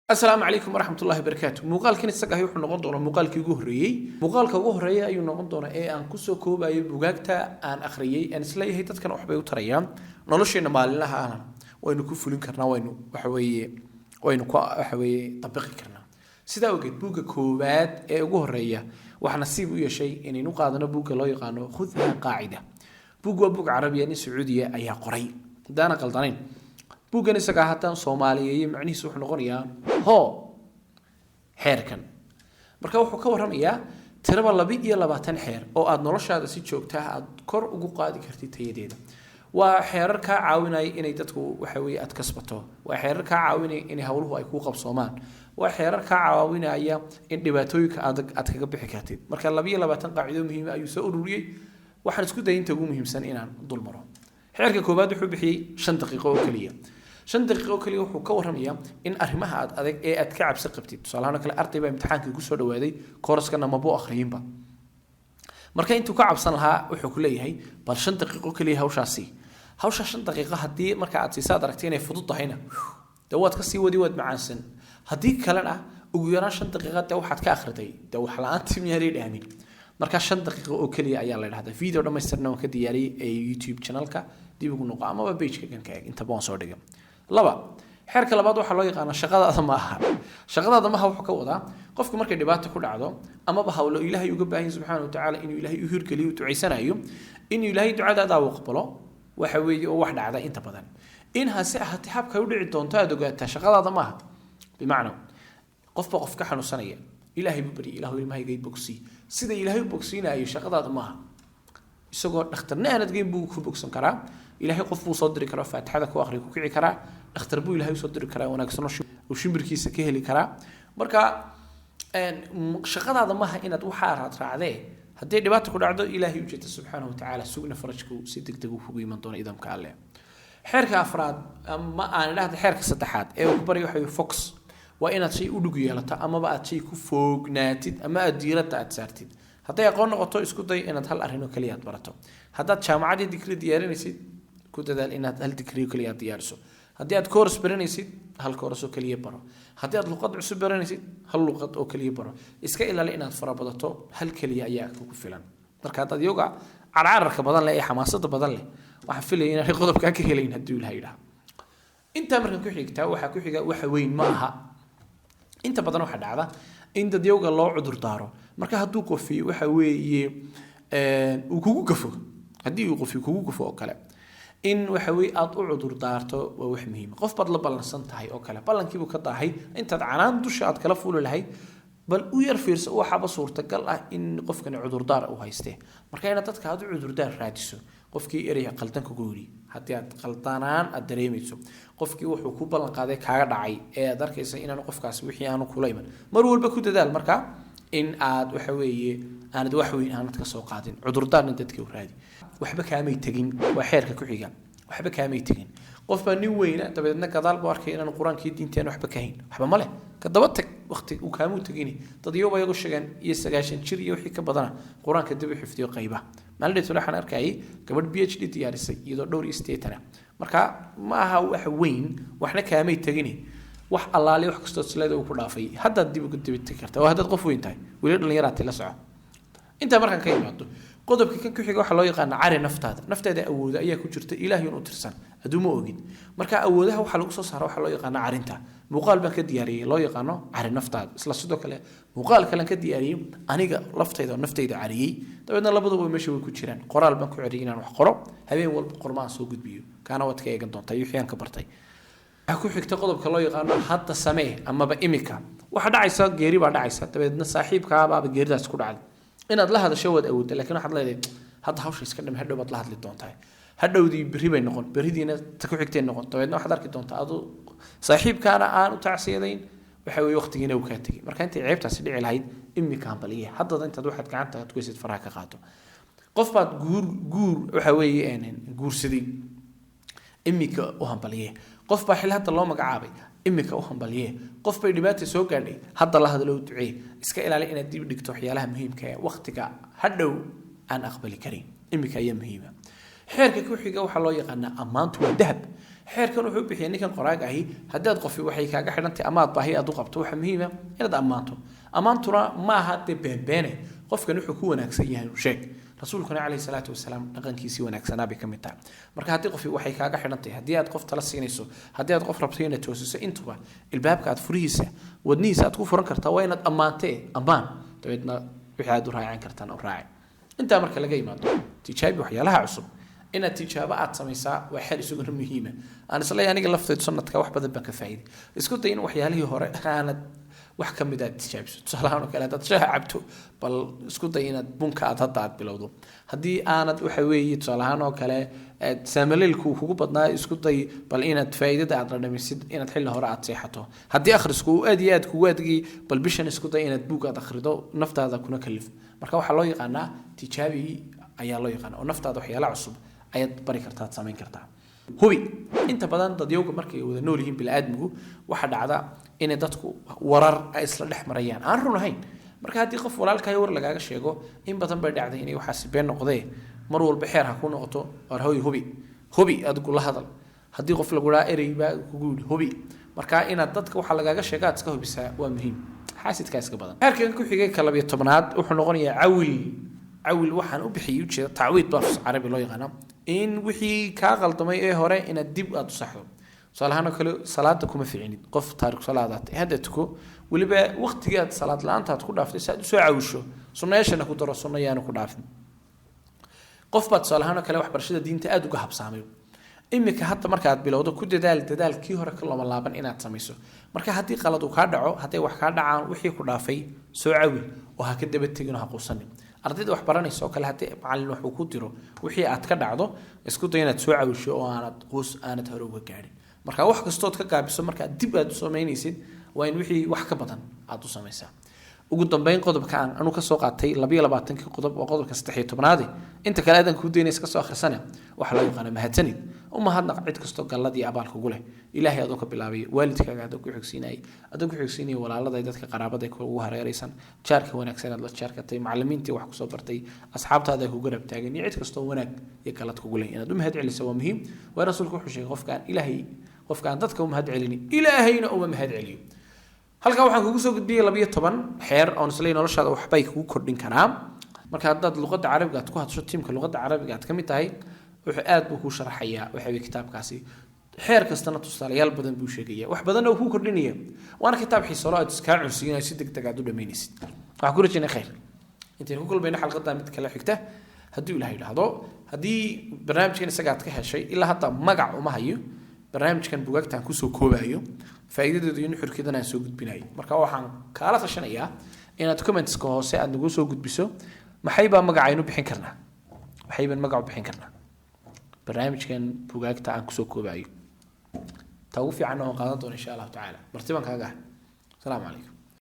Asalaamu calaykum waraxmatullahi wabarakaatu. Muuqaalkan isaga ahi wuxuu noqon doonaa muuqaalkii ugu horreeyey. Muuqaalka ugu horreeya ayuu noqon doonaa ee aan kusoo koobayo bugaagta aan akhriyey, aan isleeyahay dadkan waxbay u tarayaan, nolosheenna maalinlaha ahna waynu ku fulin karnaa, waynu waxa weeye waynu ku waxa weeye dabiqi karnaa. Sidaa awgeed, buugga koowaad ee ugu horreeya waxaa nasiib u yeeshay inaynu qaadano buugga loo yaqaano Khudha Qaacida. Buug waa buug Carabiya, nin Sacuudiya ayaa qoray haddaana qaldanayn. Buuggan isagaa haddaan soomaaliyeeyo, macnihiisu wuxuu noqonayaa hoo xeerkan. Marka wuxuu ka warramayaa tiraba 22 xeer oo aada noloshaada si joogta ah aada kor ugu qaadi kartid tayadeeda. Waa xeerar kaa caawinaya inay dadku waxa weeye aad kasbato, waa xeerar kaa caawinaya inay howluhu ay kuu qabsoomaan, waa xeerar kaa caawinaya in dhibaatooyinka adag aad kaga bixi kartid. Marka 22 qaacido muhiima ayuu soo ururiyey. Waxaan isku dayay inta ugu muhiimsan inaan dul maro. Xeerka koowaad wuxuu bixiyey 5 daqiiqo oo keliya. 5 daqiiqo oo keliya wuxuu ka warramayaa in arrimaha aad adag ee aad ka cabsi qabtid, tusaalahaan oo kale arday baa imtixaankii kusoo dhawaaday, kooraskana mabuu akhriyinba. Marka intuu ka cabsan lahaa, wuxuu ku leeyahay bal 5 daqiiqo keliya hawshaasi. Hawsha 5 daqiiqo haddii marka aad siisaad aragtay inay fudud tahayna, dee waad kasii wadi, waad macaansan. Haddii kalena, ugu yaraan 5 daqiiqa dee waxaad ka akhriday, dee wax la-aantii miyaanay dhaamin? Marka 5 daqiiqo oo keliya ayaa la dhahdaa. Video dhammaystirna waan ka diyaariyey ee YouTube channelka dib ugu noqo amaba pageka kan ka eeg, intaba waan soo dhigay. Laba, xeerka labaad waxaa loo yaqaana shaqadaada ma aha. Shaqadaada maaha wuxuu ka wadaa qofku markay dhibaato ku dhacdo amaba hawlo Ilaahay uga baahan subxaana wa tacaala inuu Ilaahay u hirgeliyo, u ducaysanayo inuu Ilaahay ducadaada u aqbalo, waxa weeye oo wax dhacda inta badan in hase ahaatee habkay u dhici doonto aada ogaataa shaqadaada maaha. Bimacnaa, qofba qof ka xanuunsanaya, Ilaahay buu baryay: "Ilaahu, ilmahayga bogsii." Sida Ilaahay u bogsiinayo shaqadaada maaha. Isagoo dhakhtarna aanad geyn buu ku bogsan karaa. Ilaahay qof buu soo diri karaa faatixada ku akhriya, ku kici karaa. Dhakhtar buu Ilaahay usoo diri karaa wanaagsanoo uu shimbirkiisa ka heli karaa. Marka shaqadaada maaha inaad waxaa raad raacdee. Haddii dhibaata ku dhacdo, Ilaahay ujeeda subxaanahu watacaala, sugna, farajku si deg deg uu kugu iman doono idamka Alle. Xeerka afraad, ama aan idhahda xeerka saddexaad ee uu ku baryo, waxa focus. Waa inaad shay u dhug yeelato amaba aad shay ku foognaatid ama aad diiradda aad saartid. Hadday aqoon noqoto, isku day inaad hal arrin oo keliya aad barato. Haddaad jaamacaddii digri diyaarinaysid, ku dadaal inaad hal digri oo keliya aad diyaariso. Haddii aad course baranaysid, hal course oo keliya baro. Haddii aad luqad cusub baranaysid, hal luqad oo keliya baro. Iska ilaali inaad farabadato, hal keliya ayaa kugu filan. Marka haddaad iyaga carcararka badan leh ee xamaasada badan leh, waxaan filaya inaanay qodobkaa ka helayn hadduu Ilaha yidhaha. Intaa markan ku xigtaa, waxaa ku xiga waxa weyn ma aha. Inta badan waxaa dhacda in dadyowga loo cudur daaro. Marka hadduu qofi waxa weeye uu kugu gafo, haddii uu qofi kugu gafo oo kale, in waxa weye aada u cudur daarto waa wax muhiima. Qof baad la ballansan tahay oo kale, ballankiibuu ka daahay. Intaad canaan dusha aad kala fuuli lahayd, bal u yar fiirso, waxaaba suurtagal ah in qofkani cudurdaar uu hayste. Marka inaad dadka aad u cudurdaar raadiso, qofkii ereyga qaldan kugu yidhi haddii aad qaldanaan aad dareemayso, qofkii wuxuu ku ballan qaaday kaaga dhacay ee aad arkaysa inaanu qofkaasi wixii aanu kula iman, mar walba ku dadaal marka in aad waxa weeye aanad wax weyn aanad ka soo qaadin, cudurdaarna dadka u raadi. Waxba kaamay tegin waa xeerka ku xiga. Waxba kaamay tegin. Qof baa nin weyna, dabeedna gadaal buu arkay inaanu Qur-aankii diinteena waxba ka hayn. Waxba ma leh, ka daba tag, waqti uu kaamuu tegin. Dad iyagu iyagu sheegeen iyo 90 jir iyo wixii ka badana Qur-aanka dib u xifdiyo qayba. Maalin dheetole waxaan arkayay gabadh PhD diyaarisay iyadoo dhowr iyo siddeetan ah. Marka ma aha wax weyn, waxna kaamay tegin. Wax allaale wax kastoo sileeda uu ku dhaafay haddaad dib uga daba tegi kartaa, waa haddaad qof weyn tahay, weli dhallinyaraati la soco. Intaa markaan ka imaado, qodobka kan ku xiga waxaa loo yaqaana cari naftaada. Naftaada awooda ayaa ku jirta, Ilaahay un u tirsan, aduu ma ogid. Marka awoodaha waxaa lagu soo saara waxaa loo yaqaana carinta. Muuqaal baan ka diyaariyey loo yaqaano cari naftaada. Isla sidoo kale muuqaal kalen ka diyaariyey aniga laftayda oo naftayda cariyey. Dabeedna labaduba meesha way ku jiraan. Qoraal baan ku celiyay inaan wax qoro, habeen walba qorma aan soo gudbiyo, kaana waad ka eegan doontaa iyo wixii aan ka bartay. Waxaa ku xigta qodobka loo yaqaano hadda samee amaba imika. Waxaa dhacaysa geeri baa dhacaysa, dabeedna saaxiibkaabaaba geeridaas ku dhacday. Inaad la hadasho waad awoodda, laakiin waxaad leedahay hadda hawsha iska dham, hadhow baad la hadli doontaa. Hadhowdii berri bay noqon, berridiina ta ku xigtay noqon. Dabeedna waxaad arki doontaa adu saaxiibkaana aan u tacsiyadayn, waxa weeye waqtigiina uu kaa tegay. Marka intay ceebtaasi dhici lahayd, imika hambaliye haddada intaad waxaad gacanta aad ku haysid faraha ka qaado. Qof baad guur waxa weeye guursaday, imika u hambaliye. Qof baa xil hadda loo magacaabay, imika u hambaliye. Qof bay dhibaata soo gaadhay, hadda la hadlo, u duceeye. Iska ilaali inaad dib dhigto waxyaalaha muhiimka ee waqtiga hadhow aan aqbali karin. Imika ayaa muhiima. Xeerka ku xiga waxaa loo yaqaanaa ammaantu waa dahab. Xeerkan wuxuu bixiyay ninkan qoraaga ahi, haddaad qofi waxay kaaga xidhantay ama aad baahi aad u qabto, waxaa muhiima inaad ammaanto. Ammaantuna ma aha dee beenbeene, qofkan wuxuu ku wanaagsan yahay sheeg. Rasuulkuna calayhi salaatu wasalaam dhaqankiisii wanaagsanaa bay ka mid tahay. Marka haddii qofi waxay kaaga xidhantay, haddii aad qof tala siinayso, haddii aad qof rabto inaad toosiso, intuba ilbaabka aad furihiisa wadnihiisa aad ku furan kartaa waa inaad ammaantee. Ammaan, dabeedna wixii aad u raacin kartaan u raaci. Intaa marka laga yimaado, tijaabi waxyaalaha cusub. Inaad tijaabo aad samaysaa waa xeer isaguna muhiima. Aan isleeyahay aniga laftaydu sanadka wax badan baan ka faa'iiday. Isku day in waxyaalihii hore aanad wax ka mid aad tijaabiso. Tusaalahaan oo kale, haddaad shaaha cabto, bal isku day inaad bunka aad hadda aad bilowdo. Haddii aanad waxa weeye tusaalahaan oo kale saamaleelku kugu badnaa, isku day bal inaad faa'iidada aad dhadhamisid inaad xilli hore aad seexato. Haddii akhrisku uu aad iyo aad kugu adgay, bal bishan isku day inaad buug aad akhrido, naftaada kuna kalif. Marka waxaa loo yaqaanaa tijaabi ayaa loo yaqaana, oo naftaada waxyaala cusub ayaad bari kartaa, aad samayn kartaa. Hubi, inta badan dadyowga markay wada nool yihiin bini'aadmigu, waxaa dhacda inay dadku warar ay isla dhex marayaan aan run ahayn. Marka haddii qof walaalkahay war lagaaga sheego, in badan bay dhacday inay waxaasi been noqdee. Mar walba xeer ha ku noqoto: war hoy, hubi, hubi, adigu la hadal. Haddii qof lagu dhaha erey baa kugu yidhi, hubi. Marka inaad dadka waxa lagaaga sheega aad iska hubisaa waa muhiim, xaasidkaa iska badan. Xeerkan ku xigay, ka 12aad, wuxuu noqonayaa cawil. Cawil waxaan u bixiyay ujeeda tacwiid baa carabi loo yaqaana, in wixii kaa qaldamay ee hore inaad dib aad u saxdo. Tusaale ahaan oo kale, salaada kuma fiicnid, qof taariku salaadaad hadda tuko, weliba waqtigii aad salaad la-aanta aad ku dhaaftay si aad usoo cawisho, sunnayaashana ku daro, sunna yaanu ku dhaafin. Qof baa tusaale ahaan oo kale waxbarashada diinta aada uga habsaamay. Imika hadda markaad bilowdo, ku dadaal dadaalkii hore ka lama laaban inaad samayso. Marka haddii qalad uu kaa dhaco, hadday wax kaa dhacaan, wixii ku dhaafay soo cawil oo ha ka daba tegin oo ha quusanin. Ardayda wax baranaysa oo kale, haddii macallin wax uu ku diro, wixii aad ka dhacdo isku day inaad soo cawisho oo aanad quus aanad hore uga gaadhin. Marka wax kastood ka gaabiso, markaa dib aad u samaynaysid, waa in wixii wax ka badan aad u samaysaa. Ugu dambeyn, qodobka aan anu kasoo qaatay 22kii qodob waa qodobka 13aad. Inta kale aadan kuu daynaysa kasoo akhrisane. Waxaa loo yaqaana mahadsanid. U mahadnaq cid kastoo galladii abaal kugu leh, Ilaahay adoo ka bilaabay, waalidkaaga adoo ku xigsiinayay, adoo ku xigsiinaya walaalada, dadka qaraabada kugu hareeraysan, jaarka wanaagsan aad la jaarkatay, macallimiintii wax kusoo bartay, asxaabtaada ku garab taagan, iyo cid kastoo wanaag iyo gallad kugu leh inaad u mahad celiso waa muhiim. Waa rasuulku wuxuu sheegay, qofkaan Ilaahay, qofkaan dadka u mahad celini, Ilaahayna uma mahad celiyo. Halkaa waxaan kugu soo gudbiyey 12 xeer oon isley noloshaada waxbay kugu kordhin karaa. Marka haddaad luqadda carabiga aad ku hadasho, tiimka luqadda carabiga aad ka mid tahay, wuxuu aad buu kuu sharaxayaa waxa weye kitaabkaasi. Xeer kastana tusaalayaal badan buu sheegaya, wax badanna uu kuu kordhinaya. Waana kitaab xiisolo aad iskaa cunsiinayo, si deg deg aad u dhamaynaysid. Waxaan ku rajaynay khayr intaynu ku kulmayno xalqadda mid kale xigta, hadduu Ilaah yidhaahdo. Haddii barnaamijkan isaga aad ka heshay, ilaa hadda magac uma hayo barnaamijkan bugaagtaan kusoo koobayo, faa'iidadeedu iyo nuxurkeedana aan soo gudbinayo. Marka waxaan kaala tashanayaa inaad commentska hoose aad nagu soo gudbiso maxay baa magacaynu bixin karnaa, maxay baan magac u bixin karnaa barnaamijkan bugaagta aan kusoo koobayo. Ta ugu fiicanna waan qaadan doona insha Allahu tacaala. Marti baan kaaga ah. Asalaamu calaykum.